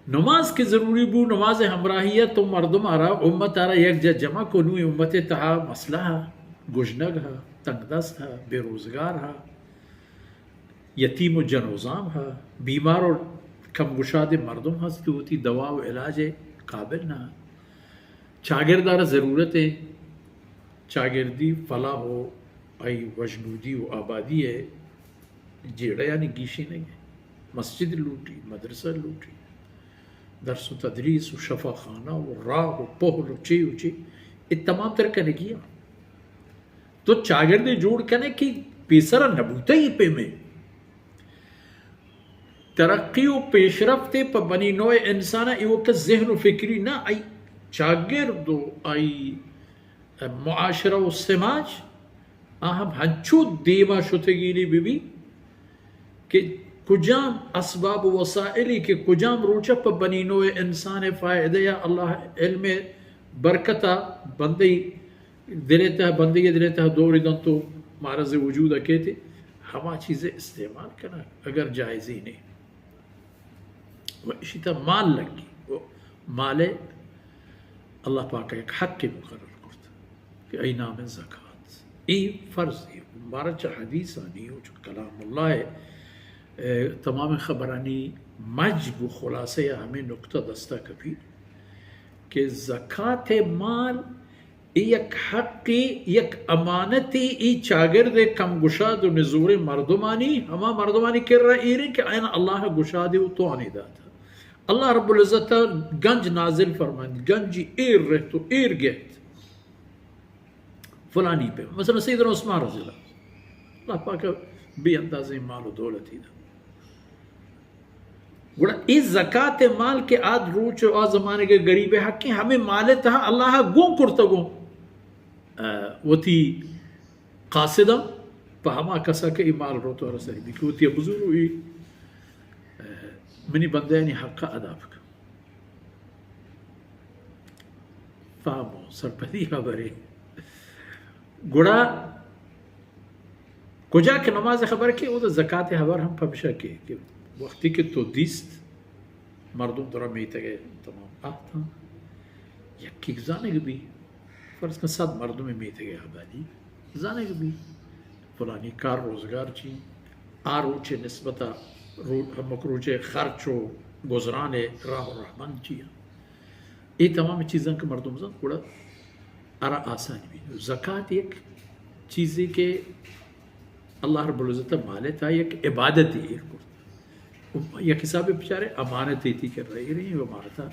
نماز کہ ضروری بو، نماز ءِ ہمراہی ءَ تو مردم ءَ را، امت ءَ را یک جا جمع کو، نوں امت ءِ تہا مسئلہ ہا، گژنگ ہا، تنگ دست ہا، بے روزگار ہا، یتیم و جنوزام ہا، بیمار و کم گشاد مردم ہست کہ وتی دوا و علاج قابل نہ۔ چاگرد ءَ را ضرورت ہے، چاگردی فلاح و آئی وژنودی و آبادی ہے۔ جیڑہ یعنی گیشینگ ءَ۔ مسجد لوٹی، مدرسہ لوٹی، درس و تدریس و شفاخانہ و راہ و پہل و چے و چے، اے تمام تر کنگی ہاں۔ تو چاگردے جوڑ کنے کہ پیسرا نبوتہ ای پیمیں۔ ترقی و پیشرفت پہ بنی نوع انسان ایوک ذہن و فکری نہ، آئی چاگرد و آئی معاشرہ و سماج آ ہم ہنچو دیما شتگینی بہ بی کہ کجام اسباب و وسائلی کہ کجام روچہ پہ بنی نوع انسان فائدہ یا اللہ علم برکتا بندی دلے تہ، بندی دلے تہ دور دنت و معرض وجود کیت، ہما چیز استعمال کنا اگر جائزی نہیں۔ و اشی تہ مال لگی و مال اللہ پاک یک حق مقرر کرت کہ ای نام زکات، ای فرض ای۔ بارہ چہ حدیثانی و چہ کلام اللہ ءِ، اے، تمام خبرانی مجب و خلاصہ یا ہمیں نقطہ دستا کپی کہ زکات مال ای یک حقی، یک امانتی، ای چاگرد کم گشاد و نزور مردمانی، ہما مردمانی کرا ایریں کہ آیان اللہ گشادی و توانی داتا۔ اللہ رب العزت گنج نازل فرمائند، گنجی ایر رہت و ایر گہت، فلانی پہ، مثلاً سیدنا عثمان رضی اللہ، اللہ پاک بے اندازہ مال و دولتی دا۔ گڑا اے زکات مال کہ آد روچ و آ زمانگ غریب حقیں، ہمیں مال تہا اللہ گون کرتگوں، آ، وتی قاصداں پہ ہما کسا کہ اے مال روت و رسانی بی کہ وتی بزور و اے، آ، منی بندیانی حق ادا بکن۔ فہم و سرپدی خبرے۔ گڑا کجا کہ نماز خبر کہ او زکات خبر ہم پمشا کہ، کہ وقتی کہ تو دیست مردم درا میتگے تمام آہتاں، یکی زانگ بی، فرض کن صد مردم میتگے آبادی، زانگ بی فلانی کار روزگار چی، آ روچے نسبتا رو-، ہمک روچے خرچ و گزرانے راہ و رہبند چی۔ اے تمام چیزاں کہ مردم زانت، گڑا آرا آسانی بی۔ زکات یک چیزے کہ اللہ رب العزت مال تہا یک عبادتے ایر کرت۔ یک حسابے بچارے امانتے تی کرا ایریں و مال تہا